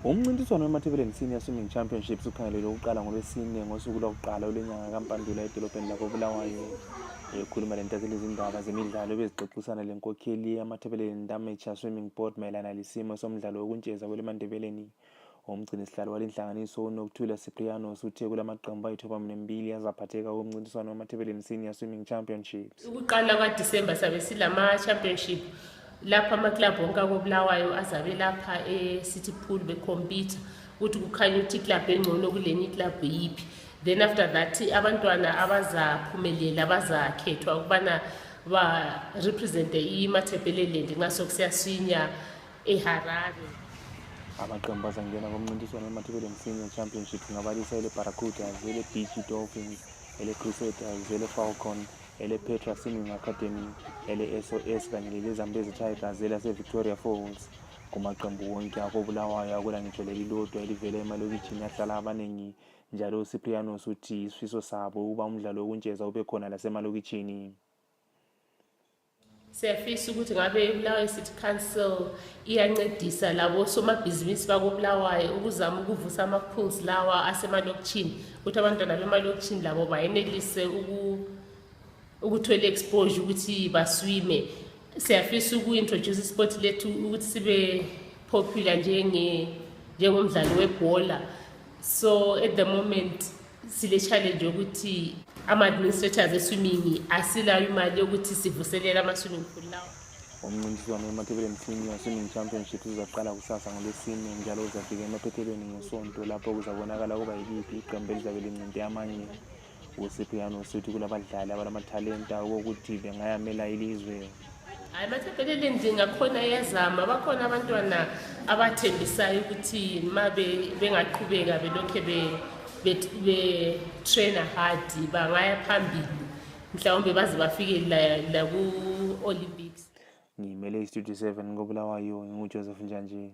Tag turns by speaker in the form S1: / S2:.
S1: Umncintiswano weMatabeleland Senior Swimming Championships ukhangelelwe ukuqala ngoLwesine ngosuku lokuqala olwenyanga kaMpandula edolobheni lakoBulawayo. Ekhuluma lentatheli izindaba zemidlalo bezixoxisana lenkokheli yamaThebeleni Amateur Swimming Board mayelana lesimo somdlalo wokuntsheza kweleMatabeleland. Umgcinisihlalo walenhlanganiso uNokuthula Cyprianus uthe kulamaqembu ayithobamnembili azaphatheka kumncintiswano weMatabeleland Senior Swimming Championships.
S2: Ukuqala kwaDisemba sabe silama championship lapha ama-club wonke akoBulawayo azabe lapha e-City Pool becompete ukuthi kukhanya ukuthi club engcono kulenye club yiphi. Then after that abantwana abazaphumelela bazakhethwa ukubana ba-represente iMatabeleland ngaso kusiyaswinya eHarare.
S1: Amaqembu azangena kumncintiswano weMatabeleland Senior Championships ngabalisa ele-Barracudas, ele-BG Dolphins, ele-Crusaders, ele-Falcon, ele-Petra Swimming Academy, ele-SOS kanye lele-Zambezi Tigers elase-Victoria Falls. Kumaqembu wonke akoBulawayo akula ngitsho lelilodwa elivela emalokitshini ahlala abaningi, njalo uCyprianus uthi isifiso sabo uba umdlalo wokuntsheza ube khona lasemalokitshini.
S2: Siyafisa ukuthi ngabe Bulawayo City Council iyancedisa labo somabhizinisi bakoBulawayo ukuzama ukuvusa ama-pools lawa asemalokitshini ukuthi abantwana bemalokitshini labo bayenelise ukuthola exposure ukuthi baswime. Siyafisa uku-introduce isport lethu ukuthi sibe popular njengomdlalo webhola. So at the moment sile challenge ukuthi ama-administrators e-swimming asilayo imali yokuthi sivuselele ama-swimming pool lawa.
S1: Umncintiswano weMatabeleland Senior Swimming Championships uzaqala kusasa ngoLwesine njalo uzafika eMaphethelweni ngesonto lapho kuzabonakala ukuba yiliphi iqembu elizabe lincinte amanye. uCyprianus uthi kulabadlali abalamathalenta wokuthi bengayamela ilizwe.
S2: Hayi eMatabeleland ngakhona iyazama, bakhona abantwana abathembisayo ukuthi mabe bengaqhubeka belokhe be-trainer hard bangaya phambili mhlawumbe baze bafike la ku-Olympics.
S1: Ngimele iStudio 7 koBulawayo, nginguJoseph Njanjini.